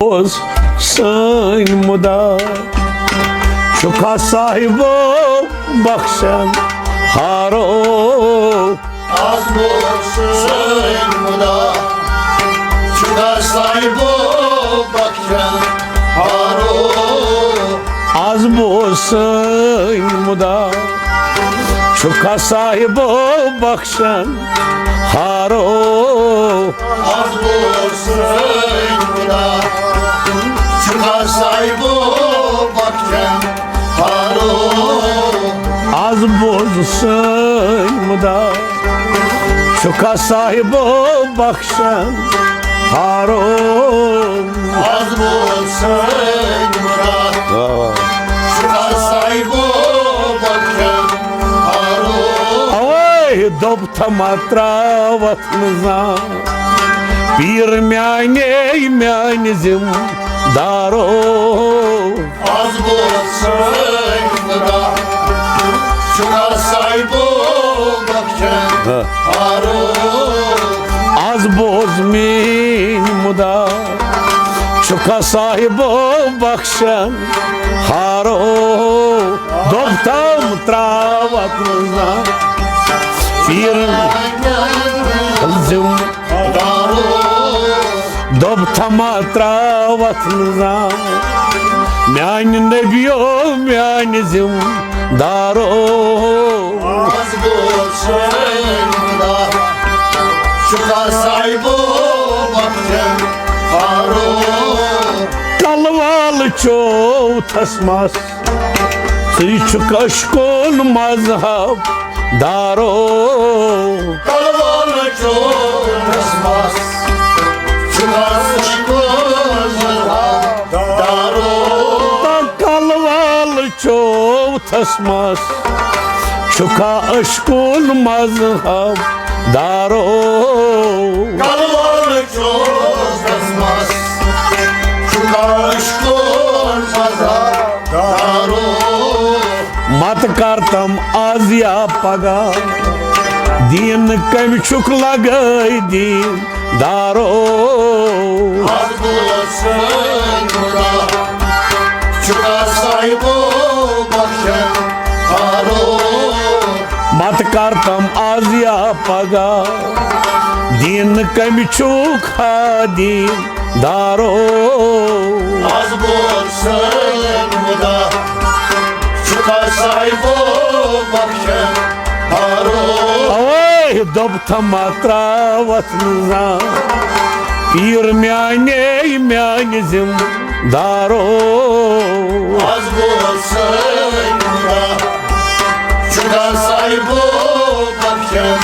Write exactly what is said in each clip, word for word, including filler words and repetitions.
اوس سٲنۍ مُدا، چھُکھا صاحبو بخشن ہارو۔ آز بوز سٲنۍ مُدا، چھُکھا صاحبو بخشن ہارو۔ آز بوز سٲنۍ مُدا، چھُکھا صاحبو بخشن ہارو۔ آز بوز سٲنۍ مُدا، چھُکھا صاحبو بخشن ہارو۔ آز بوز سٲنۍ مُدا، چھُکھا صاحبو بخشن ہارو۔ آز بوز سٲنۍ مُدا، واہ واہ۔ چھُکھا صاحبو بخشن ہارو۔ اوے دوٚپ تھما تراوتھ نہٕ زانٛہہ پیٖر میانے میانہِ ذِمہٕ دارو۔ آز بوز سٲنۍ مُدا، چھُکھا صاحبو بخشن ہاں۔ ہارو۔ آز بوز میٲنۍ مُدا، چھُکھا صاحبو بخشن ہارو۔ دوٚپ تھم تراوتھ نہٕ زانٛہہ پیٖر ذِمہٕ۔ دوٚپ تھما تراوتھ نہٕ زانٛہہ میانہِ نبیو میانہِ ذِمہٕ دارو۔ آز بوز سٲنۍ مُدا، چھُکھا صاحبو بخشن ہارو۔ کلہٕ وال چوتھس مس، ژٕے چھُکھ عشقُن مذہب دارو۔ کلہٕ وال چوتھس مس، چھُکھا عشقُن مذہب دارو۔ کلہٕ وال چوتھس مس، چھُکھا عشقُن مذہب دارو۔ کلہٕ وال چوتھس مس، چھُکھا عشقُن مذہب دارو۔ مت کر تم از یا پگاہ، دیٖن کمہِ چھُکھ لگٲے دیٖن دارو۔ آز بوز سٲنۍ مُدا، چھُکھا صاحبو بخشن ہارو۔ مت کر تم از یا پگاہ، دیٖن کمہِ چھُکھ ہا دیٖن دارو۔ آز بوز سٲنۍ مُدا، چھُکھا صاحبو بخشن ہارو۔ اوے دوٚپ تھما تراوتھ نہٕ زانٛہہ پیٖر میانے میانہِ ذِمہٕ دارو۔ آز بوز سٲنۍ مُدا، چھُکھا صاحبو بخشن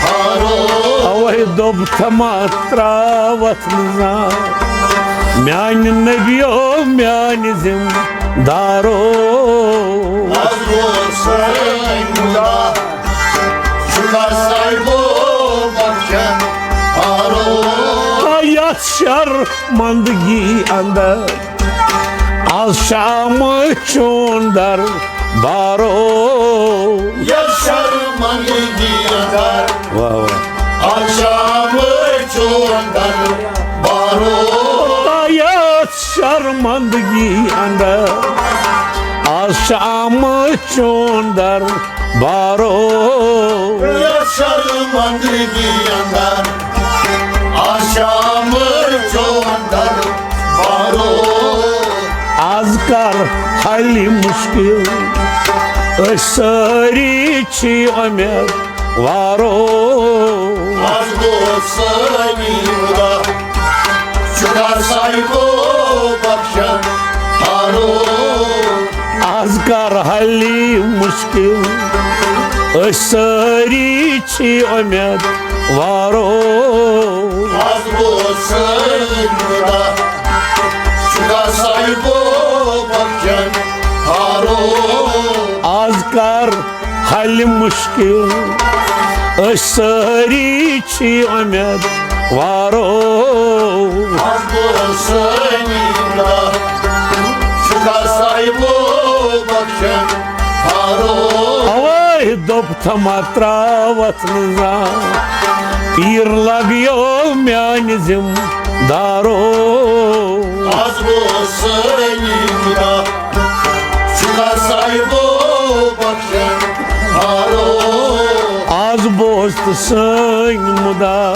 ہارو۔ اوے دوٚپ تھما تراوتھ نہٕ زانٛہہ میانہِ نبیو میانہِ ذِمہٕ دارو۔ آز بوز سٲنۍ مُدا، چھُکھا صاحبو بخشن ہارو۔ یتھ شرمندگی اندر از شام چون در بارو۔ یتھ شرمندگی اندر واہ واہ۔ از شام چون در بارو۔ یتھ شرمندگی اندر از شام چون در بارو۔ یتھ شرمندگی اندر از شام چون در بارو۔ از کر حل مشکل، أسۍ سٲری چھِ اُمید وارو۔ از گوٚو سٲری مُدا، چھُکھا صاحبو بخشن ہارو۔ از کر حل مشکل، أسۍ سٲری چھِ اُمید وارو۔ از گوٚو سٲری مُدا، چھُکھا صاحبو بخشن ہارو۔ از کر حل مشکل، أسۍ سٲری چھِ اُمید وارو۔ از گوٚو سٲری مُدا، چھُکھا صاحبو بخشن ہارو۔ اوے دوٚپ تھما تراوتھ نہٕ زانٛہہ، پیٖر لگیو میانہِ ذِمہٕ دارو۔ از بوز سٲنی خدا، ژٕ کر صاحبو بخشن ہارو۔ از بوز تہٕ سٲنۍ مُدا،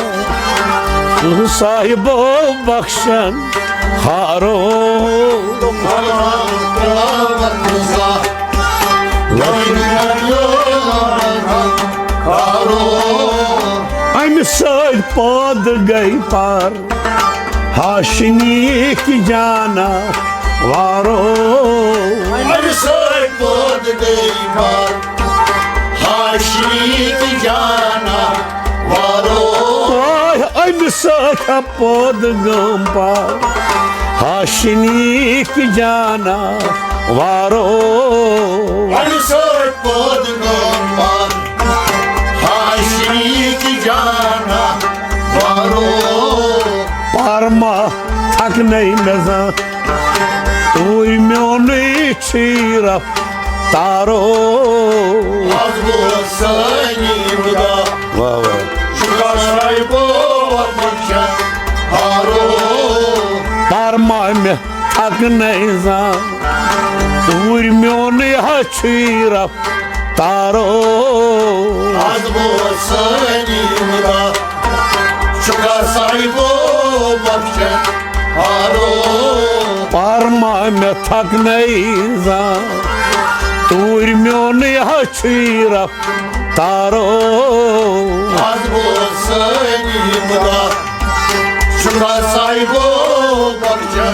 صاحبو بخشن ہارو۔ امہِ سۭتۍ پٲدٕ گٔے پر ہاشمی کی جانا وارو۔ امہِ سۭتۍ پٲدٕ گٔے پر ہاشمی کی جانا وارو۔ آے، امہِ سۭتۍ پٲدٕ گٔم پر ہاشمی کی جانا وارو۔ امہِ سۭتۍ پٲدٕ گٔم پر ہاشمی کی جانا وارو۔ پرما تھکنَے مےٚ زانٛہہ، توٗرۍ میونُے چھُے رفتارو۔ از بوز سٲنی خدا، واہ واہ۔ شُکر صاحبو بخشن ہارو۔ پرما مےٚ تھکنَے زانٛہہ، توٗرۍ میونُے ہا چھُے رفتارو۔ از بوز سٲنی خدا، شُکر صاحبو بخشن ہارو۔ پرما مےٚ تھکنَے زانٛہہ، توٗرۍ میونُے ہا چھُے رفتارو۔ از بوز سٲنی خدا، شُکر صاحبو بخشن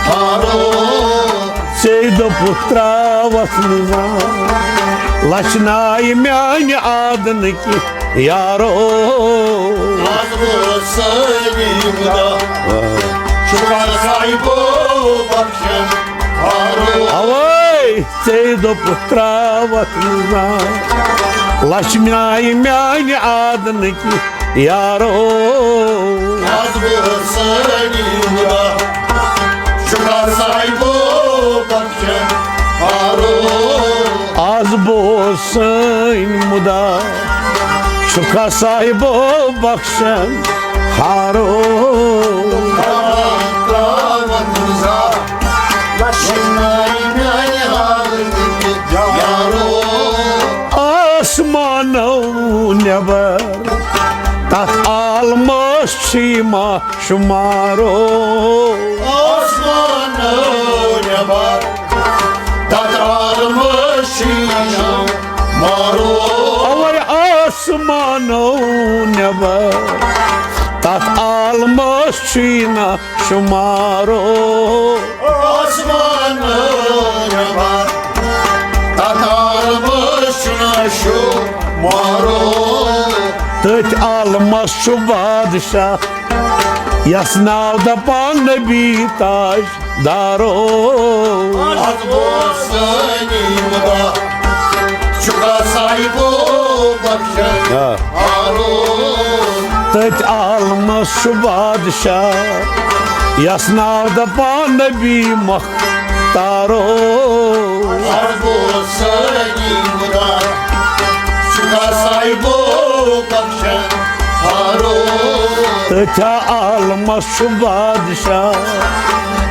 ہارو۔ ژےٚ دوٚپُتھ ترٛاوَتھ نہٕ زانٛہہ، لَچھنایہِ میٛانہِ آدنہٕ کہِ یارو۔ از بوز سٲنی خدا، شُکر صاحبو بخشن ہارو۔ اوے، ژےٚ دوٚپُتھ ترٛاوَتھ نہٕ زانٛہہ، لَچھنایہِ میٛانہِ آدنہٕ کہِ یارو۔ از بوز سٲنی خدا، شُکر صاحبو بخشن ہارو۔ از بوز سٲنۍ مُدا، شُکر صاحبو بخشن ہارو۔ ترٛاوَتھ نہٕ زانٛہہ، لَچھنایہِ میٛانہِ آدنہٕ کہِ یارو۔ آسمانو نٮ۪بر، تَتھ عالمس چھُے ما شُمارو۔ آسمانو نٮ۪بر، تَتھ عالمس چھُے ما شُمارو۔ اوے آسمانو نٮ۪بر، تَتھ عالمس چھُے نہ شُمارو۔ آسمانو نٮ۪بر، تَتھ عالمس چھُنہ شُمارو۔ تٔتھۍ عالمس چھُ بادشاہ، یَس ناو دَپان نبی تاجدارو۔ از بوز سٲنی خدا، شُکر صاحبو بخشن آ۔ ہارو۔ تٔتھۍ عالمس چھُ بادشاہ، یَس ناو دَپان نبی مۄختارو۔ از بوز سٲنی خدا، شُکر صاحبو بخشن ہارو۔ تٔتھۍ عالمس چھُ بادشاہ،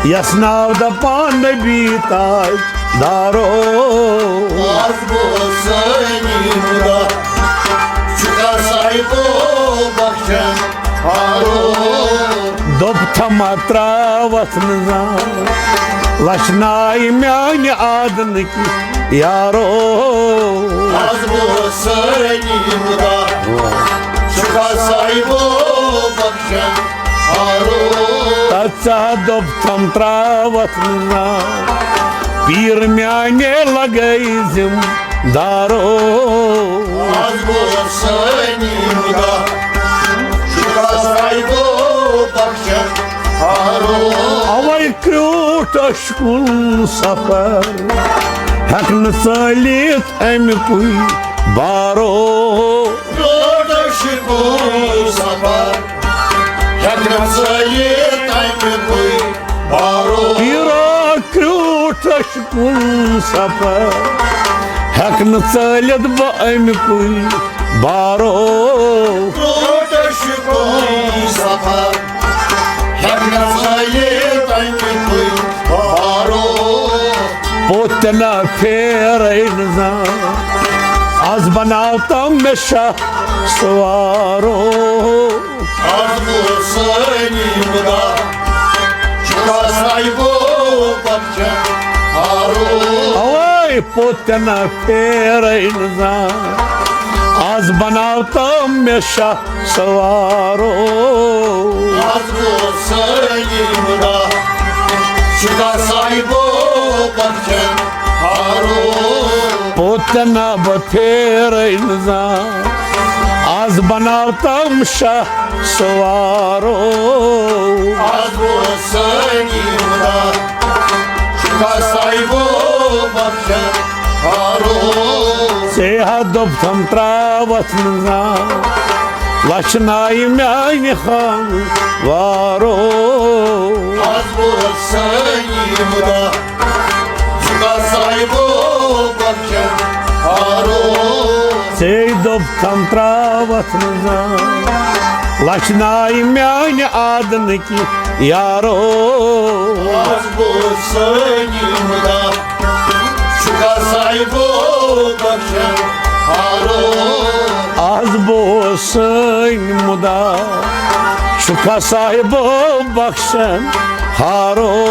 یَس ناو دَپان نبی تاجدارو۔ از بوز سٲنی خدا، شُکر صاحبو بخشن ہارو۔ دوٚپ تھما ترٛاوَتھ نہٕ زانٛہہ، لَچھنایہِ میٛانہِ آدنہٕ کہِ یارو۔ از بوز سٲنی خدا، شُکر صاحبو بخشن ہارو۔ تَتھ ژا دوٚپ تھم ترٛاوَتھ نہٕ زانٛہہ، پیٖر میٛانہِ لَگے ذِمہٕ دارو۔ از بوز سٲنی خدا، شُکر صاحبو بخشن ہارو۔ اوے کرٛوٗٹھ اَسہِ کُن سفر، ہٮ۪کہٕ نہٕ ژٲلِتھ اَمہِ کُے بارو۔ کرٛوٗٹھ اَسہِ کُن سفر، ہٮ۪کہٕ نہٕ ژٲلِتھ اَمہِ کُے بارو۔ پیٖرا کرٛوٗٹھ اَسہِ کُن سفر، ہٮ۪کہٕ نہٕ ژٲلِتھ بہٕ اَمہِ کُے بارو۔ کرٛوٗٹھ اَسہِ کُن سفر، نہ پھیرے نہٕ زانٛہہ۔ از بناو تم مےٚ شاہ سوارو۔ از گوٚو سٲنی مُدا، چھُکھا صاحبو بخشن ہارو۔ اوے پوٚت تہِ نہ پھیرے نہٕ زانٛہہ۔ از بناو تم مےٚ شاہ سوارو۔ از گوٚو سٲنی مُدا، چھُکھا صاحبو بخشن ہارو۔ پوٚت نہ بہٕ پھیرے نہٕ زانٛہہ۔ از بناو تم شاہ سوارو۔ از گوٚو سٲنی مُدا، چھُکھا صاحبو بخشن ہارو۔ ژےٚ ہا دوٚپتھم ترٛاوتھ نہٕ زانٛہہ، لچھنایہِ میانہِ خان وارو۔ از گوٚو سٲنی مُدا، چھُکھا صاحبو بخشن ہارو۔ ژےٚ دوٚپتھم ترٛاوتھ نہٕ زانٛہہ، لچھنایہِ میانہِ آدنٕکۍ یارو۔ از گوٚو سٲنی مُدا، چھُکھا صاحبو بخشن ہارو۔ از بوز سٲنۍ مُدا، چھُکھا صاحبو بخشن ہارو۔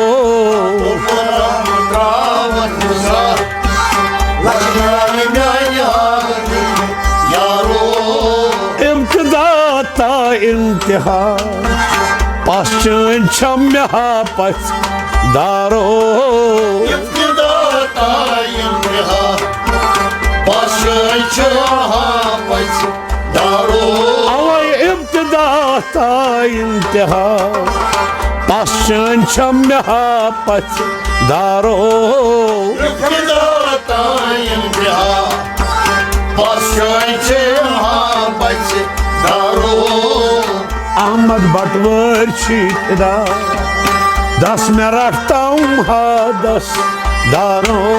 لچھنایہِ میانہِ آدنٕکۍ یارو۔ ابتدا تا انتہا، پس چٲنۍ چھم مےٚ ہا پژھ دارو۔ ابتدا تا انتہا، پس چٲنۍ چھم ہا پژھ دارو۔ اوے ابتدا تا انتہا، پس چٲنۍ چھم مےٚ ہا پژھ دارو۔ ابتدا تا انتہا، پس چٲنۍ چھم ہا پژھ دارو۔ احمد بٹوٲرۍ چھی فدا، دس مےٚ رٹھ تم ہا دس دارو۔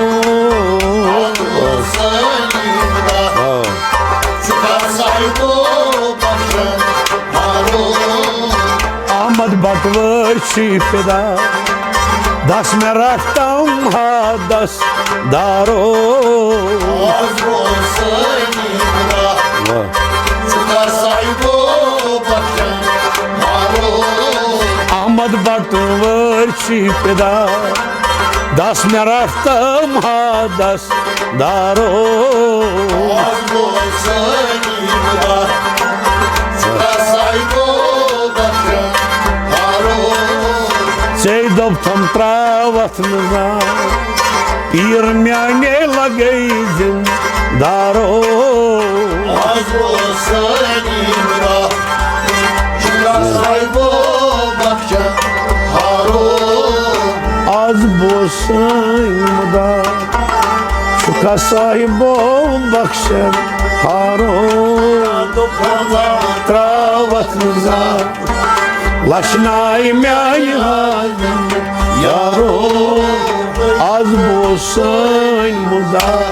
احمد بٹوٲرۍ چھی فدا، دس مےٚ رٹھ تم ہا دس دارو۔ واہ۔ احمد بٹوٲرۍ چھی فدا، دس مےٚ رٹھ تم ہا دس دارو۔ ژےٚ دوٚپتھم ترٛاوتھ نہٕ زانٛہہ، پیٖر میانے لگے زِنٛدٕ دارو۔ از بوز سٲنۍ مُدا، چھُکھا صاحبو بخشن ہارو۔ ترٛاوتھ نہٕ زانٛہہ، لچھنایہِ میانہِ آیہِ یارو۔ از بوز سٲنۍ مُدا،